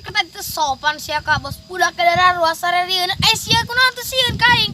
Kita itu sopan sia ka bos budak ke daerah ruas sarerieun. Eh, sia kunaon teu sieun ka aing?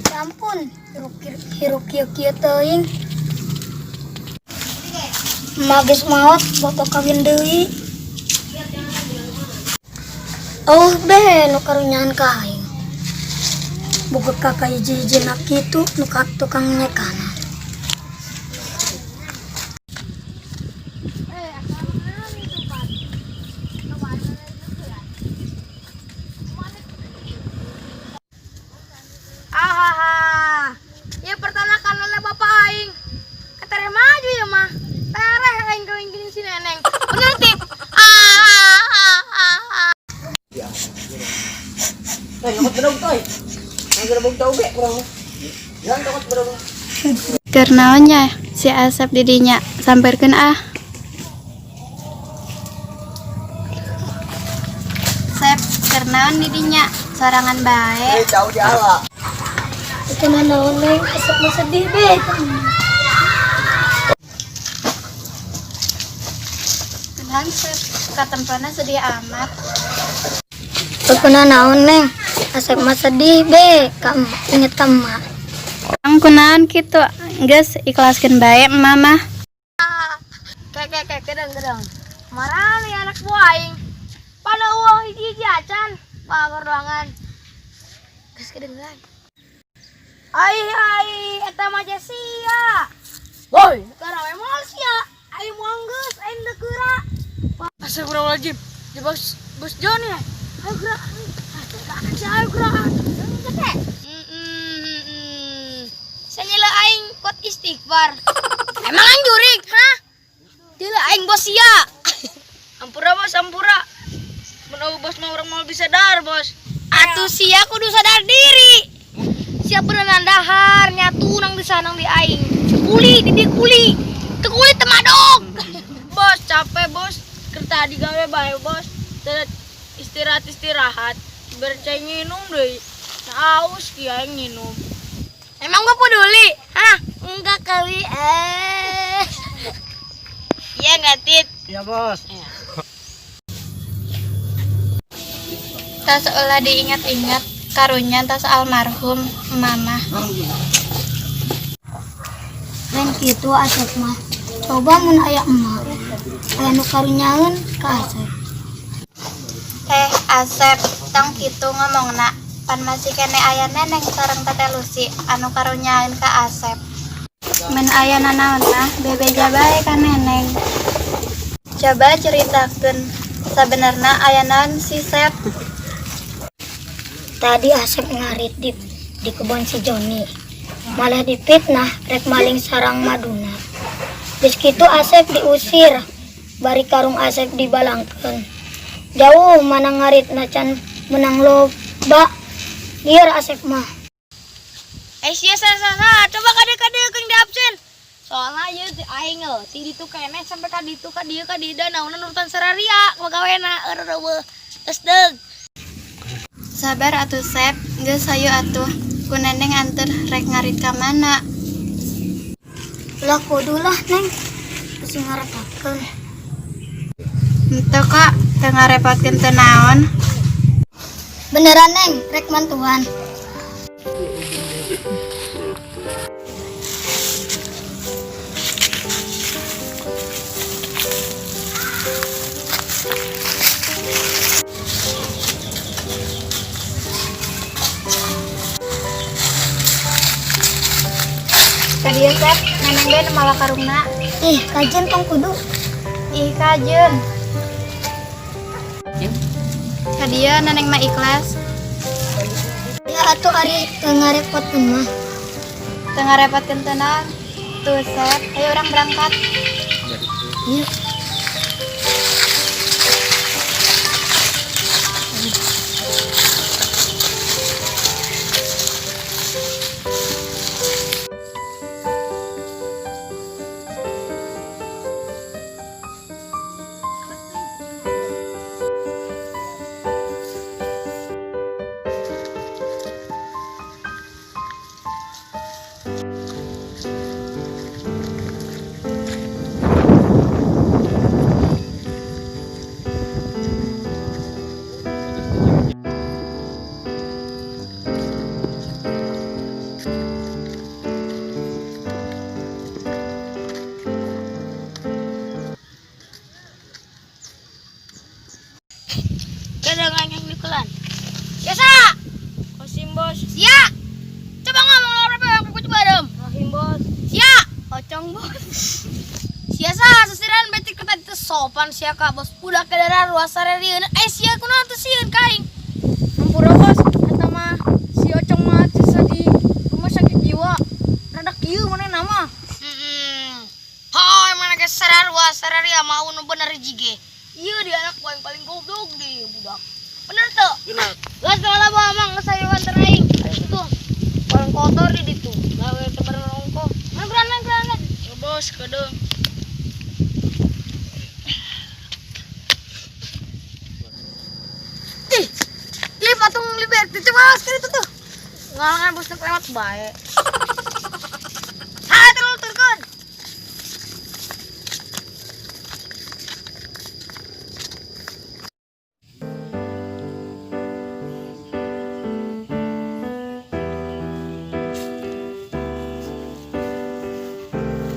Ya ampun, hirup hirup kieu kieu teuing. Magis maot boto kawin deui. Oh be nu karunyaan ka aing. Boga kakak hiji-hijina kitu nu ka tukang nyekana. Ahaha. Ya pertanakan oleh bapak aing. Ketere maju ya mah. Tereh aing kawin gini si neneng. Bener tip. Ah. Tay, ngakot benog tay. Ang garabog tao be, kurang. Yan takot benog. Keur naon nya si Asep didinya samperkeun ah. Sep, keur naon didinya sorangan bae. Eh, jauh di ala. Itu naon neng, asap mah sedih be. Kunaon Sep, katempona sedih amat. Pokona naon neng, asap mah sedih be, kam inget ka emak. Ang kunaon kitu, geus ikhlaskeun bae emak mah. Kayak kayak kayak kedang kedang. Marah nih anak buah aing. Pada uang hiji-hiji acan. Pak ruangan. Geus kedengeran. Ai ai eta mah sia. Woi, sekarang emang sia. Aing moal geus, aing deuk geura. Astagfirullahaladzim. Di bos bos Joni ya. Ayo gerak. Ayo gerak. Saya nyela aing kuat istighfar. Emang aing jurig, hah? Dila aing bos sia. Ampura bos, ampura. Mun bos mah urang mau bisa dar bos. Atuh sia kudu sadar diri. Sia beneran dahar nyatu nang di sana di aing. Kuli, di kuli. Teu kuli teu madog. Bos, capek bos. Kerta digawe bae bos. Teu istirahat istirahat. Bercai nginum deui. Nah, aus kieu aing nginum. Emang gua peduli? Hah? Enggak kali eh. Iya enggak, Tit? Iya, bos. Tas ulah diingat-ingat karunya tas almarhum mama. Lain kitu Asep mah. Coba mun aya emak. Aya nu karunyaeun ka Asep. Eh, Asep, tong kitu ngomongna. Pan masih kene aya neneng sareng Teteh Lucy anu karunyaeun ka Asep. Mun aya nanaon mah bebeja bae ka neneng. Coba ceritakeun sabenerna aya naon si Sep? Tadi Asep ngarit di kebun si Joni. Malah dipitnah rek maling sarang maduna. Geus kitu Asep diusir. Bari karung Asep dibalangkeun. Jauh mana ngarit can menang loba. Liar Asep mah. Eh sia sa sa sa, coba kade-kade keung di absen. Soalnya ieu ti aing euy, ti ditu keneh sampai ka ditu ka dieu ka dieu da naonan urutan sararia pegawena eueuh geus deug. Sabar atuh Sep, geus hayu atuh. Ku neneng anter rek ngarit ka mana? Lah kudu lah neng. Bisi ngarepotkeun. Henteu kok, teu ngarepotkeun teu naon. Beneran neng, rek mantuan. Ka dieu Sep, neneng be nu mawa karungna. Ih, kajeun tong kudu. Ih kajeun. Ka dieu Neneng mah ikhlas. Ya atuh ari teu ngarepotkeun mah. Teu ngarepotkeun teu naon. Tuh Sep, ayo urang berangkat. Iya. Kadang aing nikulan. Biasa. Kosim bos. Sia. Coba ngomong lo berapa aku coba dong. Rahim bos. Sia. Ocong bos. Sia sa sesiran beti kita itu sopan sia ka bos. Udah kedara ruas sarerieun. Eh sia kunaon teu sieun ka aing. Ampura bos, eta mah si Ocong mah bisa di rumah sakit jiwa. Rada kieu mana nama? Heeh. Hoi mana ge sararua sararia mau nu bener jige. Ieu dia anak gua yang paling goblok di budak. Bener tuh? Bener. Geus lah bawa mang geus ayo antar aing. Ayo tuh. Paling kotor di ditu. Gawe tebar rongko. Main beran main beran. Ya bos, kedeng. Ih. Ih patung Liberty coba sekali itu tuh. Ngalangan bos nek lewat bae. Ha terlalu turun.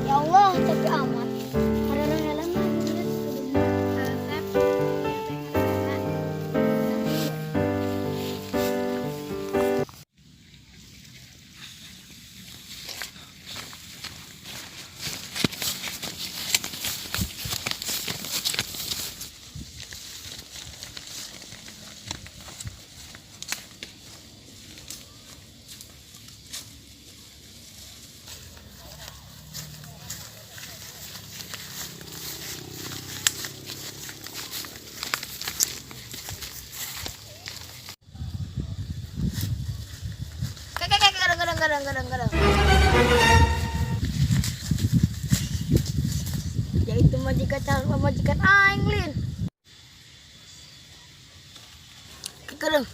Ya Allah, tapi amat. Ada orang mah bener. Sep, ieu teh ngarana. Kayak kayak kadang kadang kadang kadang kadang. Ya itu majikan calon pamajikan aing lin. Kadang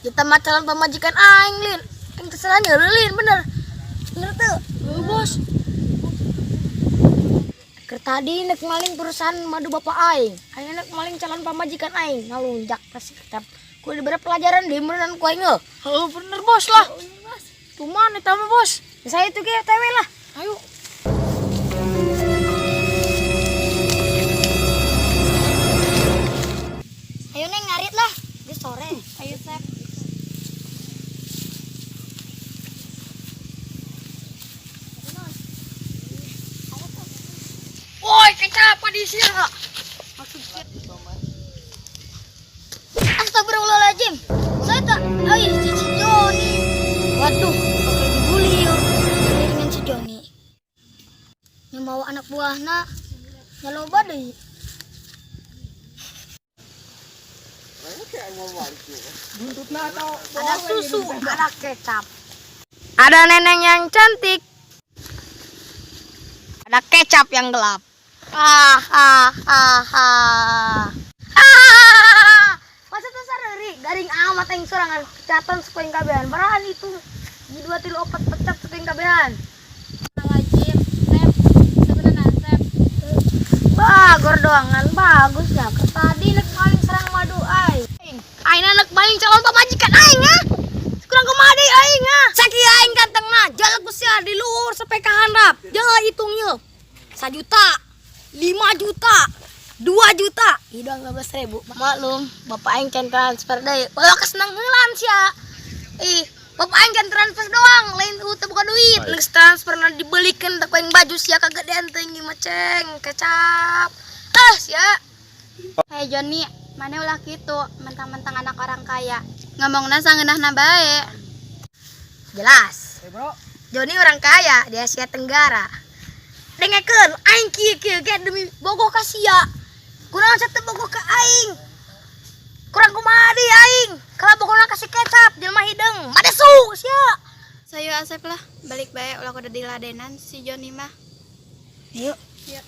kita mah calon pamajikan aing lin. Aing terserah lin bener. Bener tuh. Oh, bos. Keur tadi nek maling perusahaan madu bapak aing. Aing nek maling calon pamajikan aing ngalunjak pasti ketap. Ku diberi pelajaran di meureunan ku aing heuh. Oh, bener bos lah. Cuman eta mah bos. Saya itu ge TW lah. Ayo. Ayo Neng ngarit lah. Di sore. Ayo Sep. Woi, kecap di sini. Astagfirullahaladzim. Saya tak, ay, si Joni. Waduh, bakal dibully yo. Dengan si Joni. Yang bawa anak buahna, nyaloba deh. Ada susu, ada kecap. Ada neneng yang cantik. Ada kecap yang gelap. Ah ah ah ah. Ah. Masa tuh sareri garing amat yang sorangan kecatan suka kabehan. Barahan itu di dua tilu opat pecap suka kabehan. Wajib, Sep. Sebenarnya Sep. Bagor doangan bagus ya. Tadi nek maling serang madu aing. Aing anak maling calon pamajikan aing ah. Kurang kumaha deui aing ah. Sakieu aing gantengna, jalak ku sia di luhur sampai ka handap. Jangan hitung ye. 1 juta, 5 juta, 2 juta. Ih doang 15 ribu. Maklum, bapak aing can transfer deui. Bawa kesenang heulan sia. Ih, bapak aing can transfer doang, lain teu buka duit. Geus transfer na dibelikeun teh ku aing baju sia kagedean teuing ieu mah ceng, kecap. Ah sia. Hey Joni, Maneh ulah kitu, mentang-mentang anak orang kaya. Ngomongna sangeunahna bae. Jelas. Eh, bro. Joni orang kaya di Asia Tenggara. Dengekeun aing kieu kieu ge demi bogoh ka sia. Kunaon sia teu bogoh ka aing? Kurang kumaha deui aing? Kalau bogohna kasih kecap jelema hideung, madesu sia. Sayo Asep lah, balik bae ulah kudu diladenan si Joni mah. Yuk. Yuk.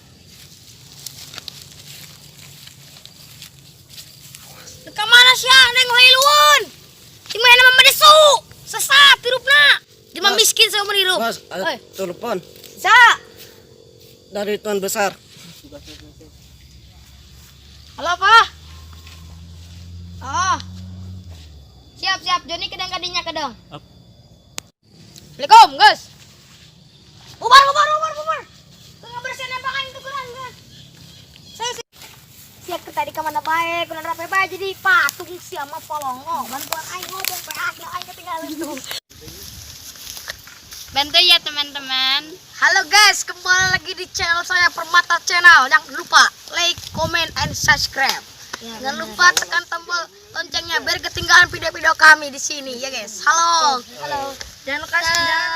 Ka mana sia neng hiluan? Di mana mah madesu? Sesat hirupna. Jelema miskin saumur hirup. Bos, ada Oi. telepon Sa. dari tuan besar. Halo, Pak. Oh. Siap, siap. Joni kedang kadinya kedang. Assalamualaikum, guys. Bubar, bubar, bubar, bubar. Tengah bersihin apa aing tuh kurang, guys. Saya siap ke tadi ke mana bae, kurang rapi bae jadi patung sia mah polongo. Bantuan aing ngomong PH aing ketinggalan tuh. Bantu ya teman-teman. Halo guys, kembali lagi di channel saya Permata Channel. Jangan lupa like, comment, and subscribe. Jangan lupa tekan tombol loncengnya biar ketinggalan video-video kami di sini ya guys. Halo. Halo. Jangan lupa jangan